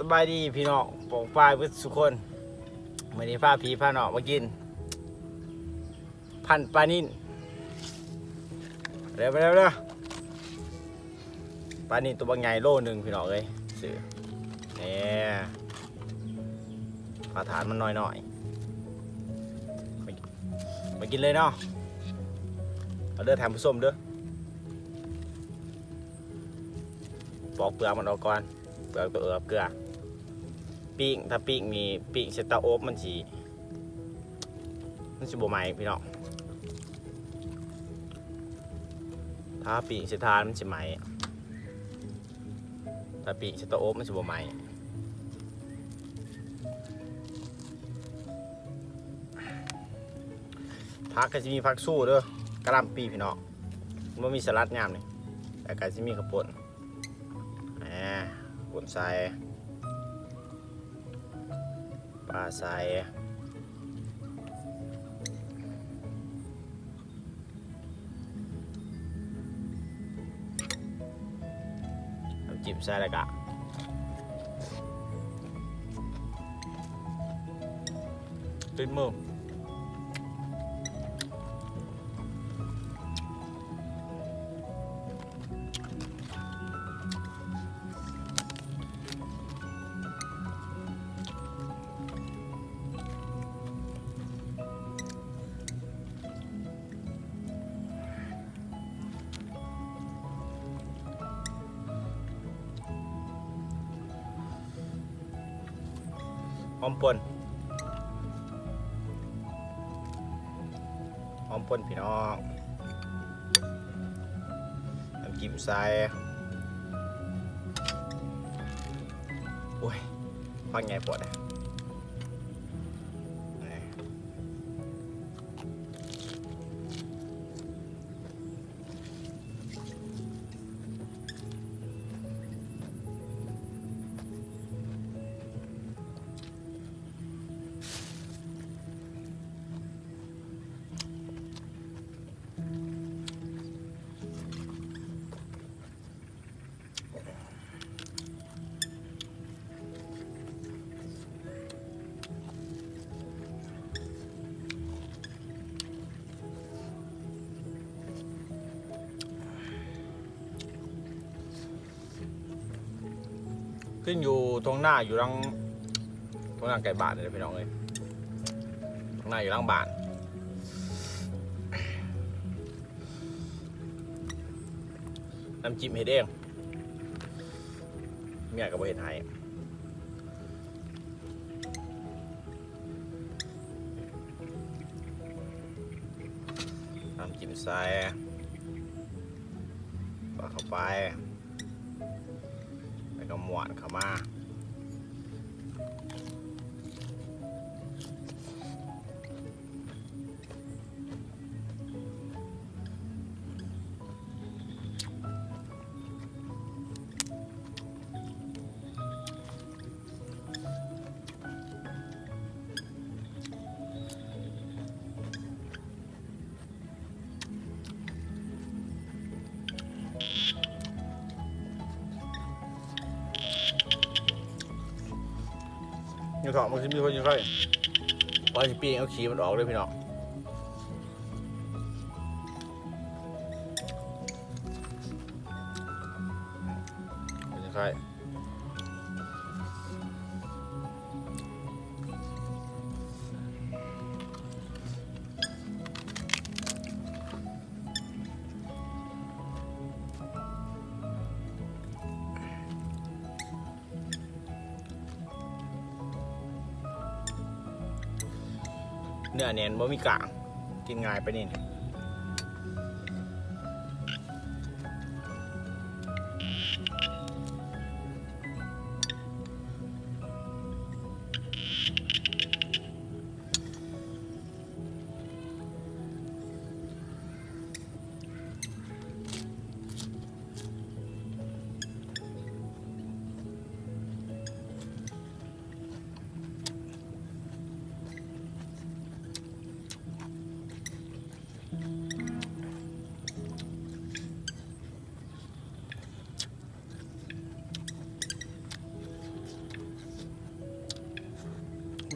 ສະບາຍດີພີ່ນ້ອງປ້ອງປາຍເບິດສູ່ຄົນ. ມື້ນີ້ພາພີ່ພານ້ອງມາກິນພັນປານິນ. ເດີມາເດີມາເດີ. ປານິນຕົວບັກໃຫຍ່ໂລໜຶ່ງພີ່ນ້ອງເອີຍ. ຊື້ ແນ່ ພາທານມັນໜ້ອຍໆ. ມາກິນເລີຍເນາະ. ເອົາເດີທ່ານຜູ້ຊົມເດີ. ປອກເປືອກມັນອອກກ່ອນ. ເປືອກຕົວເອອເກືອ ປີ້ງ ຖ້າປີ້ງນີ້ ປີ້ງໃສ່ເຕົາອົບມັນຊິ ມັນຊິບໍ່ໄໝ້ພີ່ນ້ອງ. ຖ້າປີ້ງໃສ່ຖ່ານມັນຊິໄໝ້. ຖ້າປີ້ງໃສ່ເຕົາອົບມັນຊິບໍ່ໄໝ້. ຜັກກໍຊິມີຜັກຊູເດີ ກະຫຼ່ຳປີພີ່ນ້ອງ. ບໍ່ມີສະຫຼັດຍາມນີ້. ແລ້ວກໍຊິມີເຂົ້າປຸ້ນ ອ່າ ປຸ້ນໃສ່ ປາໃສ່ ນ້ຳຈິ້ມໃສ່ ແລ້ວກະຕິດມື. ຫອມປົ່ນ ຫອມປົ່ນພີ່ນ້ອງ. ນ້ຳຈິ້ມໃສ່ ໂອ້ຍ ຟັກໃຫຍ່ໂພດ. ຂຶ້ນຢູ່ທົ່ງນາຢູ່ຫຼັງ ທົ່ງນາໃກ້ບ້ານນີ້ແຫຼະພີ່ນ້ອງເອີຍ. ທົ່ງນາຢູ່ຫຼັງບ້ານ. ນ້ຳຈິ້ມເຮັດເອງ ເມຍກໍບໍ່ເຮັດໃຫ້. ນ້ຳຈິ້ມໃສ່ ປາກເຂົ້າໄປ ແລ້ວກໍມ້ວນເຂົ້າມາ. ຢູ່ເຖາະ ມັນຊິມີຄົນຢູ່ໃກ້ ວ່າຊິປີ້ງເອົາຂີ້ມັນອອກເດີພີ່ນ້ອງ. ເປັນຈັ່ງໃດ? ເນື້ອແໜ້ນ ບໍ່ມີກ້າງ ກິນງ່າຍປານນີ້. ເ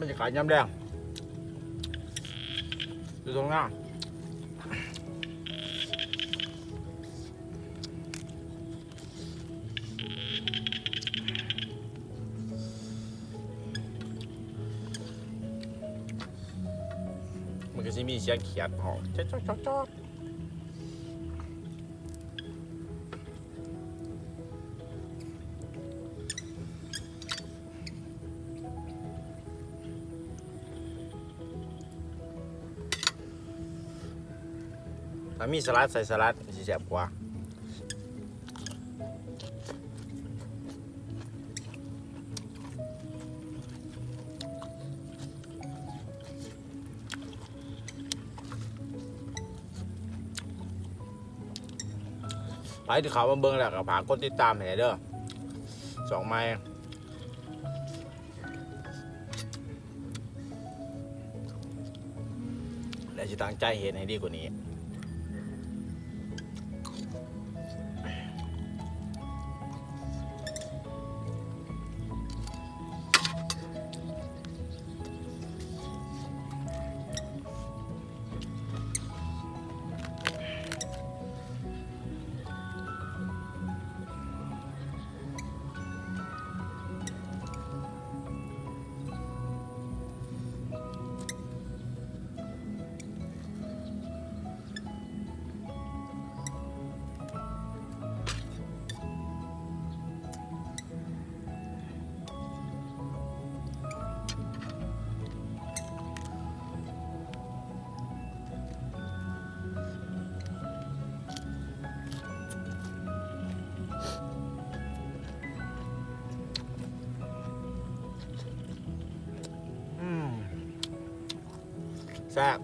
ບັນຍາກາດຍາມແລງຢູ່ທົ່ງນາ. ມັນກໍຊິມີສຽງຂຽດຮ້ອງຈອກໆໆ. ຖ້າມີສະຫຼັດ ໃສ່ສະຫຼັດ ມັນຊິແຊບກວ່າ. ໃຜທີ່ເຂົ້າມາເບິ່ງແລ້ວກໍຝາກກົດຕິດຕາມໃຫ້ແດ່ເດີ ຊ່ອງໃໝ່ ແລະ ຊິຕັ້ງໃຈເຮັດໃຫ້ດີກວ່ານີ້. ອືມ ແຊບ.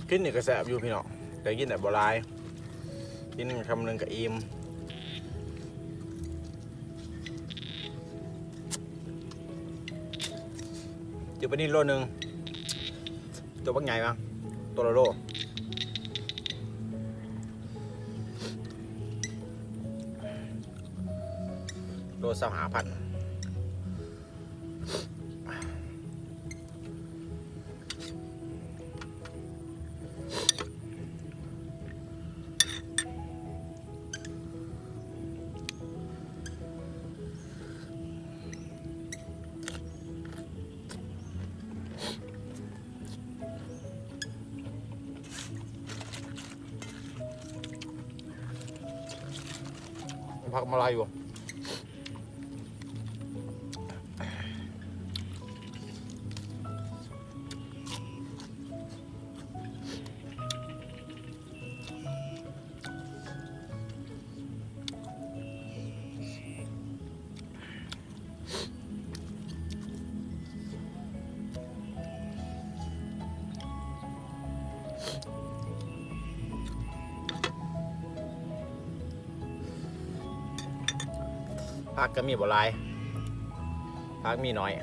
ກິນນີ້ກໍແຊບຢູ່ພີ່ນ້ອງ ແຕ່ກິນໄດ້ບໍ່ຫຼາຍ ກິນຄຳໜຶ່ງກໍອີ່ມ. ເຈີປານິນໂລໜຶ່ງ ໂຕບັກໃຫຍ່ມະ ໂຕລະໂລ ໂລຊາວຫ້າພັນ. ຜັກມາລາຍຢູ່. ຜັກກໍມີບໍ່ຫຼາຍ ຜັກມີໜ້ອຍ. ອ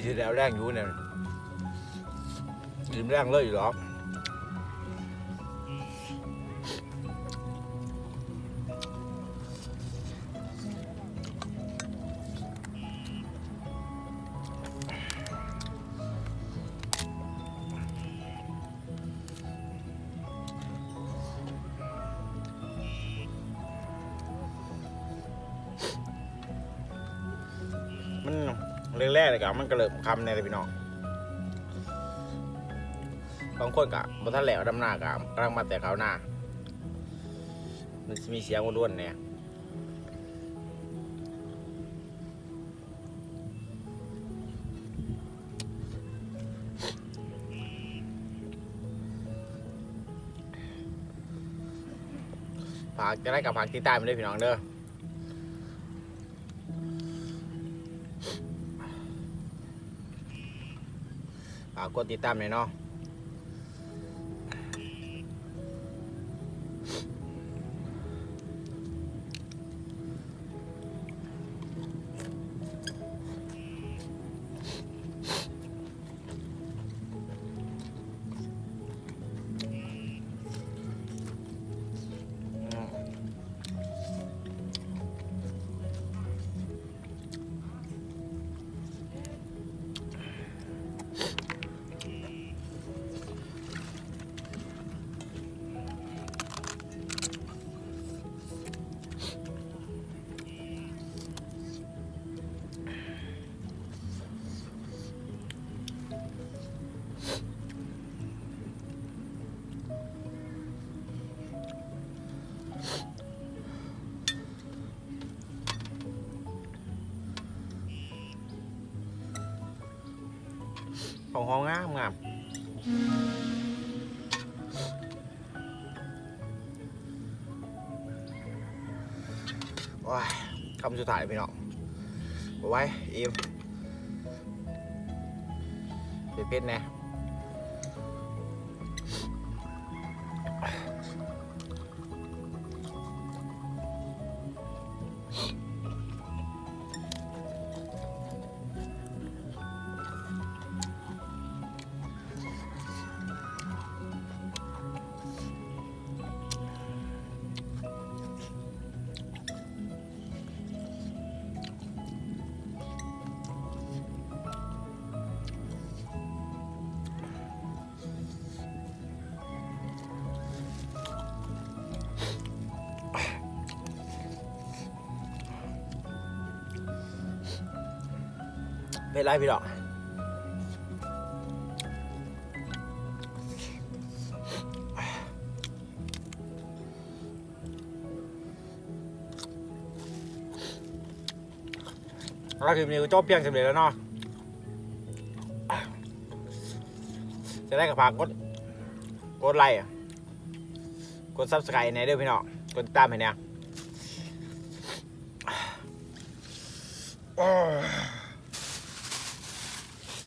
ຊິແລ້ວແລງຢູ່ນີ້ ອີ່ມແລງເລີຍດອກ. ມັນແລງໆ ແລ້ວກະມັນກະເລີ່ມຄ່ຳແດ່ເດ້ພີ່ນ້ອງ. ບາງຄົນກະບໍ່ທັນແລ້ວ ດຳນາກະກຳລັງມາແຕ່ເຂົ້ານາ ມັນຊິມີສຽງວົນໆແດ່. ຝາກຈັ່ງໃດກະຝາກຕິດຕາມເດີພີ່ນ້ອງເດີ. ຝາກກົດຕິດຕາມແດ່ເນາະ. ເຂົ້າຫອມງາມໆ. ໂອ້ຍ ຄຳສຸດທ້າຍພີ່ນ້ອງ ບໍ່ໄຫວ ອີ່ມ ເຜັດໆແດ່. ເປັນໄລພີ່ນ້ອງ? ແລ້ວຄລິບນີ້ກໍຈົບພຽງສ່ຳນີ້ແລ້ວເນາະ. ຈັ່ງໃດກໍຝາກກົດ ກົດໄລ ກົດ Subscribe ແດ່ເດີພີ່ນ້ອງ ກົດຕິດຕາມໃຫ້ແດ່.